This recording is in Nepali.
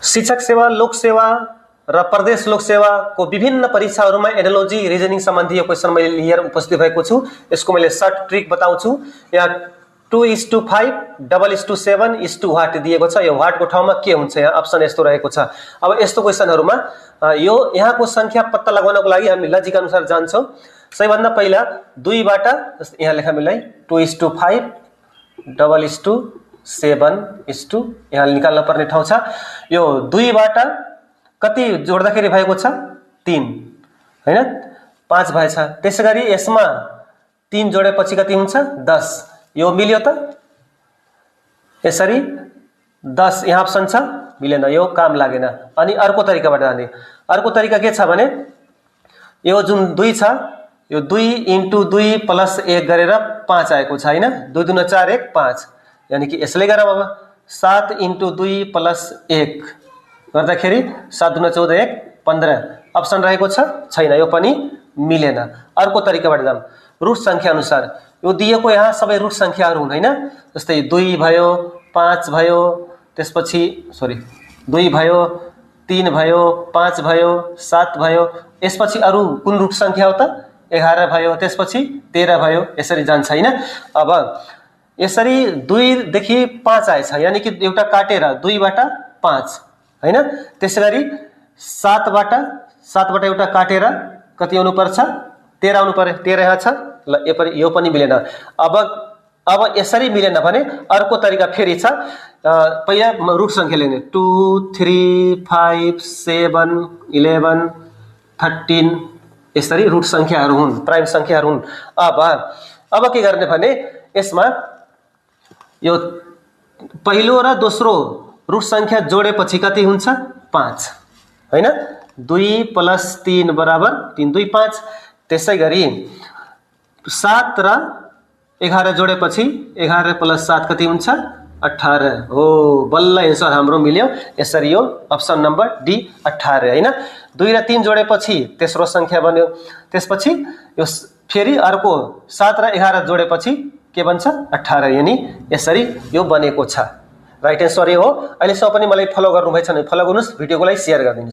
शिक्षक सेवा, लोक सेवा र प्रदेश लोक सेवाको विभिन्न परीक्षाहरूमा एनालोजी रिजनिङ सम्बन्धी यो क्वेशन मैले लिएर उपस्थित भएको छु। यसको मैले सर्ट ट्रिक बताउँछु। यहाँ 2:5 7 व्हाट दिएको छ। यो व्हाटको ठाउँमा के हुन्छ, यहाँ अप्सन यस्तो रहेको छ। अब यस्तो क्वेशनहरूमा यो यहाँको संख्या पत्ता लगाउनको लागि हामी लजिक अनुसार जान्छौँ। सबैभन्दा पहिला 2 बाट यहाँ लेखा मिलाई 2:5 7 यहाँ निकाल्न पर्ने ठाउँ छ। यो 2 बाट कति जोड्दाखेरि भएको छ 3 हैन 5 भएछ। त्यसैगरी यसमा 3 जोडेपछि कति हुन्छ 10। यो मिल्यो त? यसरी 10 यहाँ अप्सन छ, मिलेन, यो काम लागेन। अनि अर्को तरिकाबाट जाने। अर्को तरिका के छ भने यो जुन 2 छ, यो 2 × 2 + 1 गरेर 5 आएको छ हैन। 2 × 2 = 4 1 5 यानी कि यसले गरौँ। अब 7 × 2 + 1 गर्दाखेरि 7 × 2 = 14 1 15 अप्सन रहेको छ, छैन, यो पनि मिलेन। अर्को तरिकाबाट जाम। रुट संख्या अनुसार यो दिएको यहाँ सबै रुट संख्याहरू हुन् हैन। जस्तै 2 भयो, 5 भयो, त्यसपछि 2 भयो, 3 भयो, 5 भयो, 7 भयो। यसपछि अरु कुन रुट संख्या हो त? 11 भयो, त्यसपछि 13 भयो, यसरी जान्छ हैन। अब यसरी 2 देखि 5 आएछ, यानी कि एउटा काटेर 2 बाट 5 हैन। त्यसैगरी 7 बाट एउटा काटेर कति आउनु पर्छ 13 आउनु पर्यो। 13 यहाँ छ ल, यो पनि मिलेन। अब यसरी मिलेन भने अर्को तरिका फेरि छ। पहिला रुट संख्या लेख्ने 2 3 5 7 11 13 यसरी रुट संख्याहरू हुन्, प्राइम संख्याहरू हुन्। अब के गर्ने भने यसमा यो पहिलो र दोस्रो रुट संख्या जोडेपछि कति हुन्छ 5 हैन। 2 + 3 = 3 2 5। त्यसैगरी 7 र 11 जोडेपछि 11 + 7 कति हुन्छ 18 हो। बल्ल एन्सर हाम्रो मिल्यो। यसरी यो अप्सन नम्बर डी 18 हैन। 2 र 3 जोडेपछि तेस्रो संख्या बन्यो। त्यसपछि यो फेरि अर्को 7 र 11 जोडेपछि के बन्छ 18, यानी यसरी यो बनेको छ। राइट एन्सर यो हो। अहिलेसम्म पनि मलाई फलो गर्नुभएछ भने फलो गर्नुस्, भिडियोको लागि शेयर गरिदिनुस्।